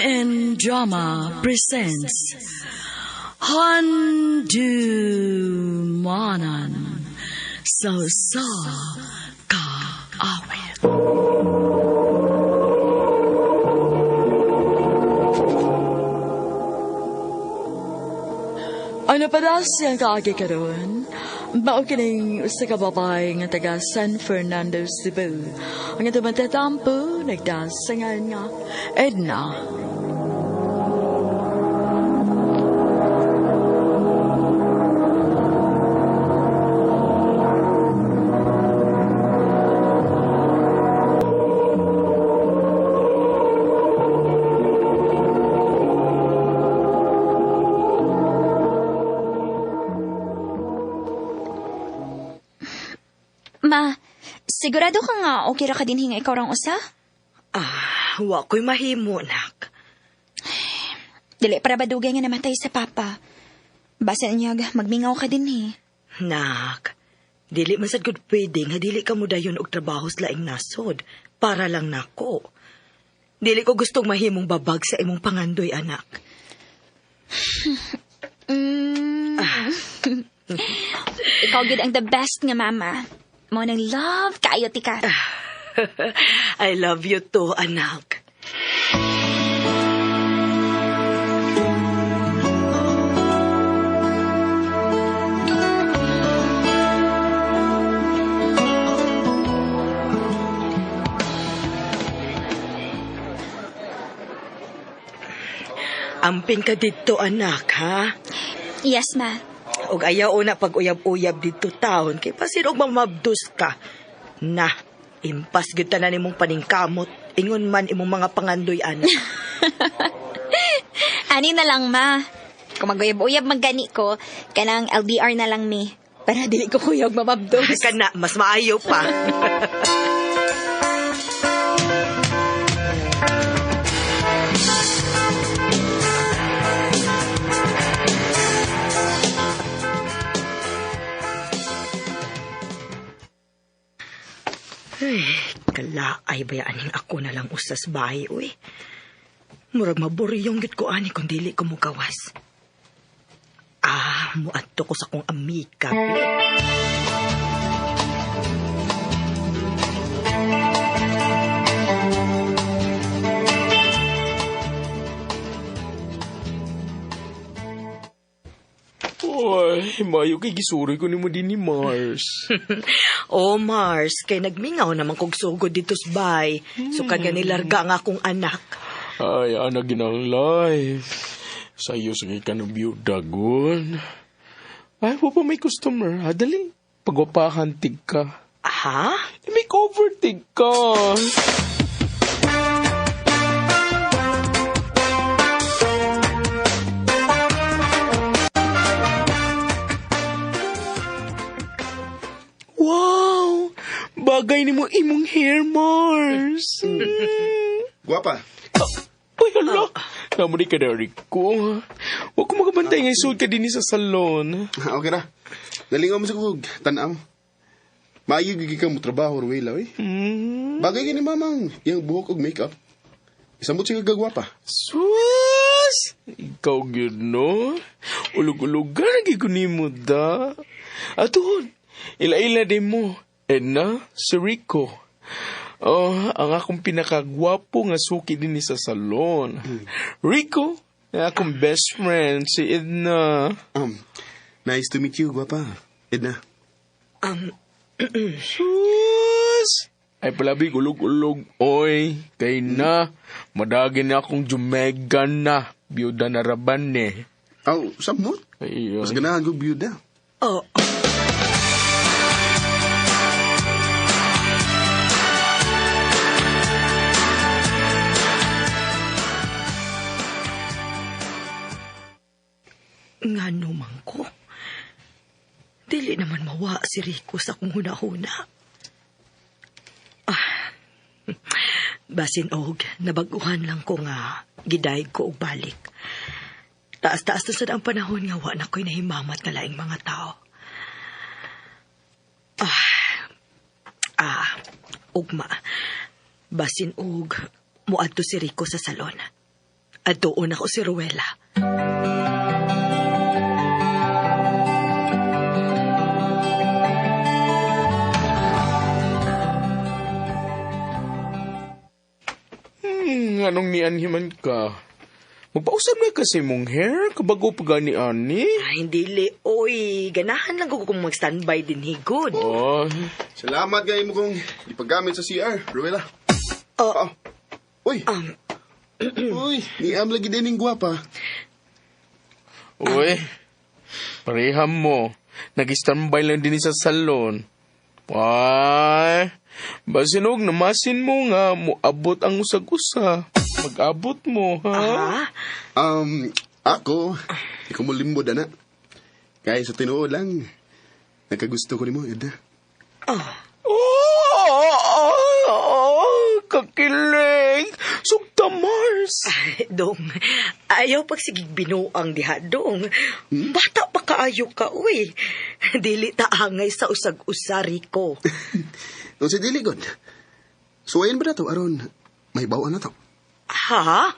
MN Drama presents Handumanan sa Usa Ka Awit. Ang napadasyan kaagi karon, mao kining usa ka babae nga taga San Fernando, Cebu. Ang atong tatampo nagdasangan nga Edna. Ma, sigurado ka nga okay ra ka din hinga ikaw rang usa? Ah, wa ko'y mahimo, nak. Dili para ba dugay nga namatay sa papa? Basta niya magmingaw ka din eh. Nak, dili man sad gud pwede nga dili ka mo dayon og trabaho sa laing nasod para lang nako. Dili ko gustong mahimong babag sa imong pangandoy, anak. Ikaw gid ang the best nga mama. Mo nang love kaayo tika. I love you too, anak. Amping ka didto, anak, ha? Yes, ma. Og ayaw na pag-uyab-uyab didto taon kay pasin og mamabdos ka. Na, impas gyud tanan nimong paningkamot, ingon man imong mga pangandoy, anak. Ani na lang, ma. Kung maguyab-uyab maggani ko, kanang LDR na lang mi. Para dili ko kuyog mamabdos. Kana, mas maayo pa. Ay, kalaay ba aning ako na lang usas bahay, uy. Murag maburiyong gid ko ani kung dili ko mugawas. Ah, muadto ko sa kong amiga. Uy, mayo kay gisuri ko nimo din ni Mars. Oh, Mars, kay nagmingaw naman kog sugod dito sa bay. Sukad nga nilarga ang akong anak. Ay, ana ginang life. Sa iyo sa ka ng biyudagon. Ay, wa pa may customer. Ha, dali. Pagwapahan tig ka. Ha? Eh, may cover tig ka. Wow! Bagay ni mo imong hair, Mars. Guwapa. Uy, hala. Namo ni ka na, Rico. Huwag ko makabantay nga isuod ka din sa salon. Okay ra. Nalingaw mo sa kug, tanaw. Maayo gyud ka mo trabaho Ruela, oy. Bagay kini mamang iyang buhok ug makeup. Isamot siya kagwapa. Sus! Ikaw gyud, no? Ulog-ulogan lagi ko nimo da. Atuhon, ila-ila din mo. Edna, si Rico. Oh, ang akong pinakagwapo nga suki din ni sa salon. Rico, ang akong best friend, si Edna. Nice to meet you, guwapa. Edna. Sus! Ay palabi, ulog-ulog. Oy, kay na. Madagin na akong jumega na. Biyuda na raban eh. Aw, samot. Ay, Mas ganahan ko biyuda. Oh, nga naman ko. Dili naman mawa si Rico sa akong huna-huna. Ah, basin og, nabaguhan lang ko nga gidayeg ko og balik. Taas-taas na sad ang panahon nga wa na ko'y nahimamat nga laing mga tao. Ugma. Basin og muadto si Rico sa salon. Adoon ako si Rowella. Anong nianhiman ka? Magpausap na kasi mong hair, kabago pa gani ani. Ay, hindi li. Oy, ganahan lang ko kung mag-standby din higod. Oh. Salamat kayo mo kong ipagamit sa CR, Rowella. Oh. Uy. Uy, niam lagi din yung gwapa. Uy, pareham mo. Nag-standby lang din sa salon. Why? Basinog, namasin mo nga, muabot ang usag-usa. Mag-abot mo, ha? Ako, ikaw mo limbod, ana. Kaya sa tinuod lang, nagkagusto ko ni mo, Edna. Oh, kakilig! Sugta, Mars! Ay, dong, ayaw pagsigig binuang diha, dong. Bata pa kaayo ka, uy. Dili ta angay sa usag-usa, Rico. Nung si dili, god. Suwayan ba na to, aron may bawaan na to? Ha?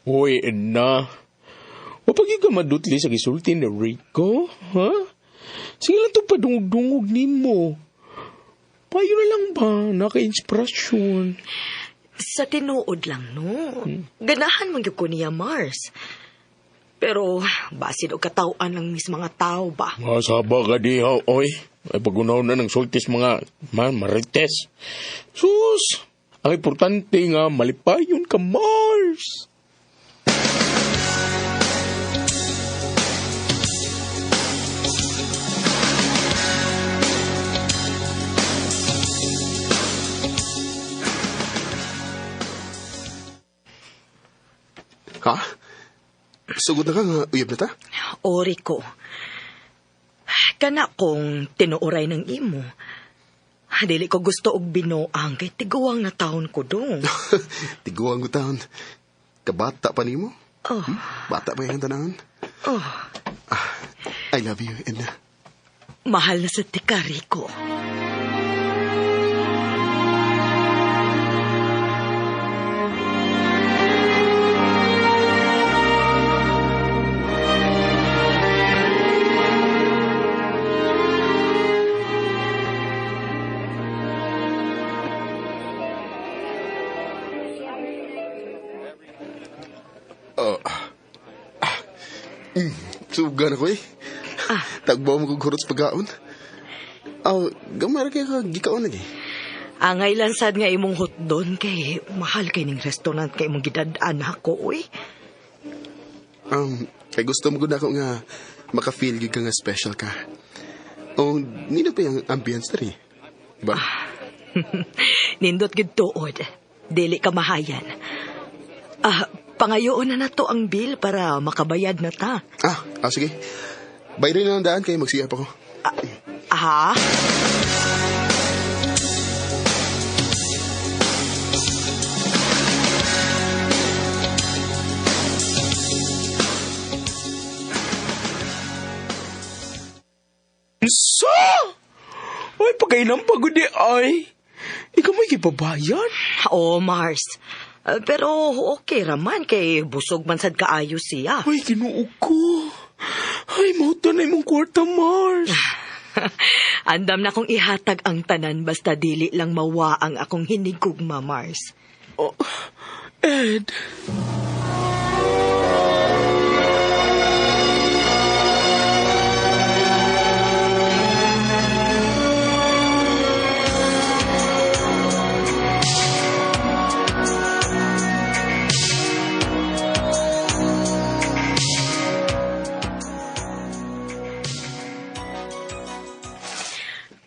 Uy, Edna. Wapag yung kamadutli sa gisulti ni Rico, ha? Sige lang ito padungog-dungog ni mo. Payo na lang ba? Naka-inspirasyon. Sa tinuod lang, no? Ganahan man gyud ko niya, Mars. Pero, basin og katawhan ng mis mga tao ba? Masaba ka diha, oy. Ay, pagunaw na ng sultis mga marites. Sus! Ang importante nga, malipayon ka, Mars! Ha? Sugod na ka nga uyab na ta? Ori ko. Kana kong tinuoray ng imo. Dili ko gusto og binuang kay tiguang na taon ko dong. Tiguang ko taon. Kabata pa nimo? Oh. Bata pa yung tanangan? Oh. I love you, Edna. Mahal na sa tika, Rico. Sugan ako eh. Tagbaw mo kong kurot sa pagkaon. Gamay ra kayo ka gikaon lagi. Angay lang sad nga imong hotdon kay mahal kay ning restaurant kay imong gidad-an ako, uy. Kay gusto mo gud ako nga maka-feel gyud ka nga special ka. O nino pa yung ambience diri? Diba? Nindot gyud tuod. Dili ka mahayan. Pangayoon na nato ang bill para makabayad na ta. Sige. Bayarin na ang daan kay magsiyap ako. Ha? Sa! Ay, pagkailang pagod eh, ay. Ikaw may gibabayan? Oo, Mars. Pero okay raman kay busog man sad kaayo siya. Ay, Ginoo ko. Ay, mauto na imong kwarta, Mars. Andam na kong ihatag ang tanan basta dili lang mawa ang akong hinigugma, Mars. Oh, Ed.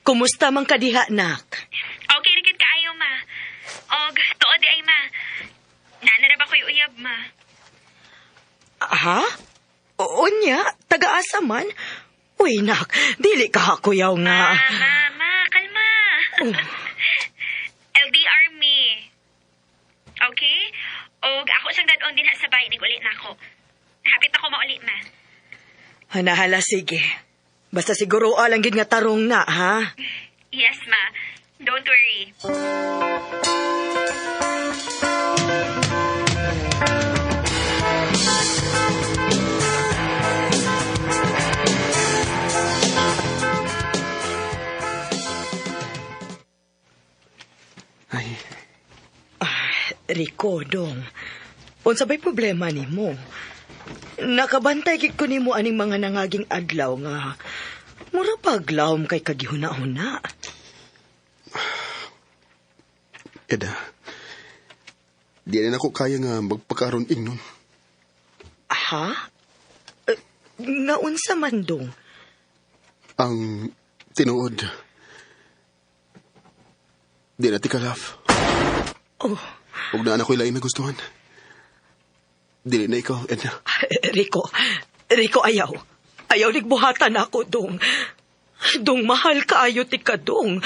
Kumusta man ka diha, nak? Okay, rikit kaayo, ma. Og, tuod di ay, ma. Naanarab ako'y uyab, ma. Ha? Unya, taga-asa man? Uy, nak, dili ka hakuyaw nga. Ma, ma, ma, kalma. Oh. LDR bag-ong dinha sa bahay nig uli nako. Hapit ako mauli, ma. Hanahala, sige. Basta siguro alang gid nga tarong na, ha? Yes, ma. Don't worry. Ay, Rico, dong. Unsa ba'y problema nimo? Nakabantay gid ko nimo aning mga nangaging adlaw nga mura paglawom kay kagihuna-huna. Eda, di na ako kaya nga magpakaroon ingnon. Ha? Nga unsa man dong? Ang tinuod, di na ti kalaf. Oh, Huwag na anak ko'y lain na gustuhan. Dili na ikaw, Edna. Rico, Rico, ayaw. Ayaw nigbuhatan ako, dong. Dong, mahal kaayo ti ka, dong.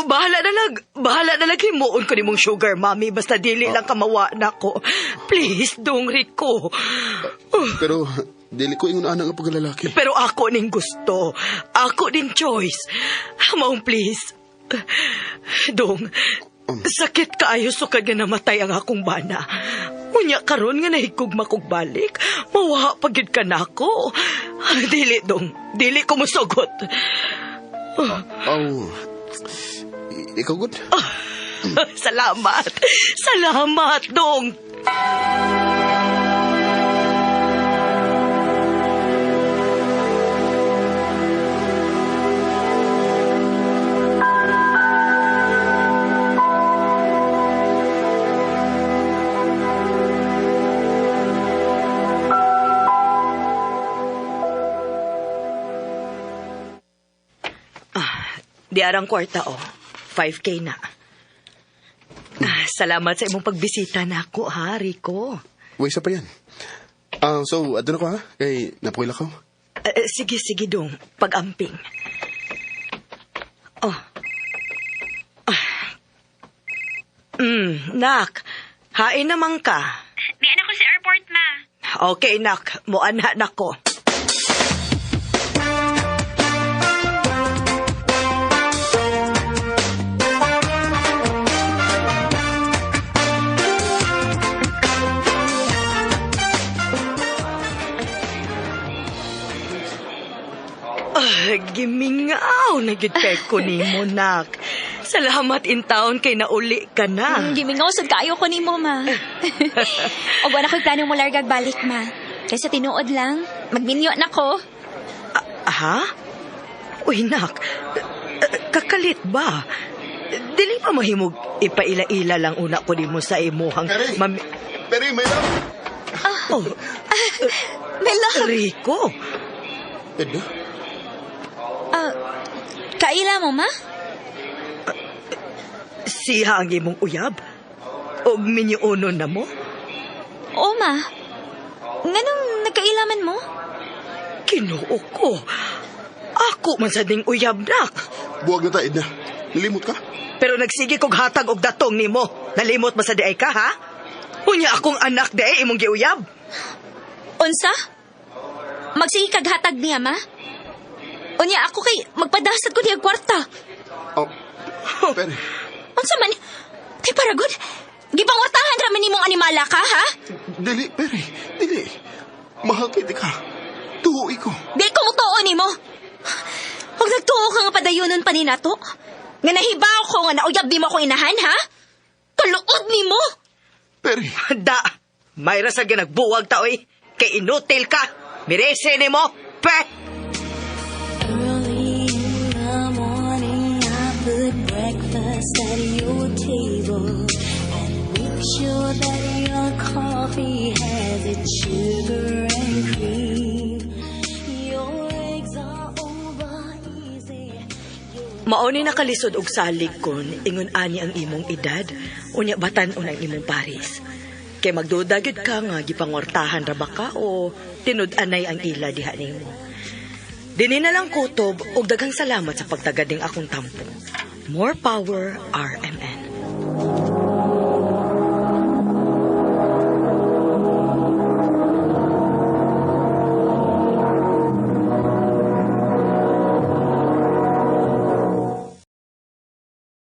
Bahala na lag, bahala na lag himuon ko nimong sugar mommy, basta dili lang kamawa na ko. Please, dong, Rico. Pero dili ko ingon ana nga pagkalalaki. Pero ako ning gusto. Ako ning choice. Maong please. Dong, sakit kaayo sukad nga namatay ang akong bana. Unya karon nga nahigugma kog balik, mawa pa gyud ka nako. Dili dong, dili ko mosugot. Oh, ikaw good? Salamat. Salamat, dong. Di arang kwarta, oh. 5K na. Salamat sa imong pagbisita nako, ha, Rico. Wait, sa pa yan. So, adto na ko ha? Kay napuil ako. Sige, sige, dong. Pag-amping. Oh. Nak, hain naman ka. May anak ko sa airport, ma. Okay, nak. Muana na ko. Gimingaw na gid kay ko nimo, nak. Salamat in town kay nauli ka na. Gimingaw sad kaayo ko nimo, ma. Og wala ko'y plano mo largag balik, ma. Kaysa tinuod lang, magminyo na ko. Ha? Uy, nak. Kakalit ba? Dili pa mahimog ipaila-ila lang una ko nimo sa imuhang Peri! Peri, may love! Oh, My love! Rico. Edna? Kaila mo, ma? Siya ang imong uyab? Og minyuonon na mo? Oo, ma. Nganong nagkailaman mo? Kinuo ko. Ako man sa ding uyab, nak. Buwag na ta, Edna. Nalimot ka? Pero nagsige kog hatag og datong nimo. Nalimot ba sa diay ka, ha? Unya akong anak diay imong giuyab. Unsa? Magsige kag hatag niya, ma? Unya ako kay magpadasad ko niya kwarta. Oh, Peri. Unsa man? Kay paragod. Gipangwartahan ra man nimong animala ka, ha? Dili, Peri. Dili. Mahal kay ka. Tuo ko. Di ko mutuo nimo. Huwag nagtuo ka nga padayonon pa ni nato. Nga nahibaw ko nga nauyab di mo ako inahan, ha? Kaluod nimo. Peri. Da, may rasa nagbuwag ta, oy. Kay inutil ka. Mirese nimo. Pe! Early in the morning, I put breakfast at your table and make sure that your coffee has its sugar and cream. Your eggs are over easy. Mao ni nakalisod og salig kon ingon ani ang imong edad, unya batan-on ang imong paris. Kay magduda gyud ka nga gipangwartahan ra ba ka o tinud-anay ang ila diha nimo. Dini na lang kutob og daghang salamat sa pagtagading akong tampo. More power, RMN.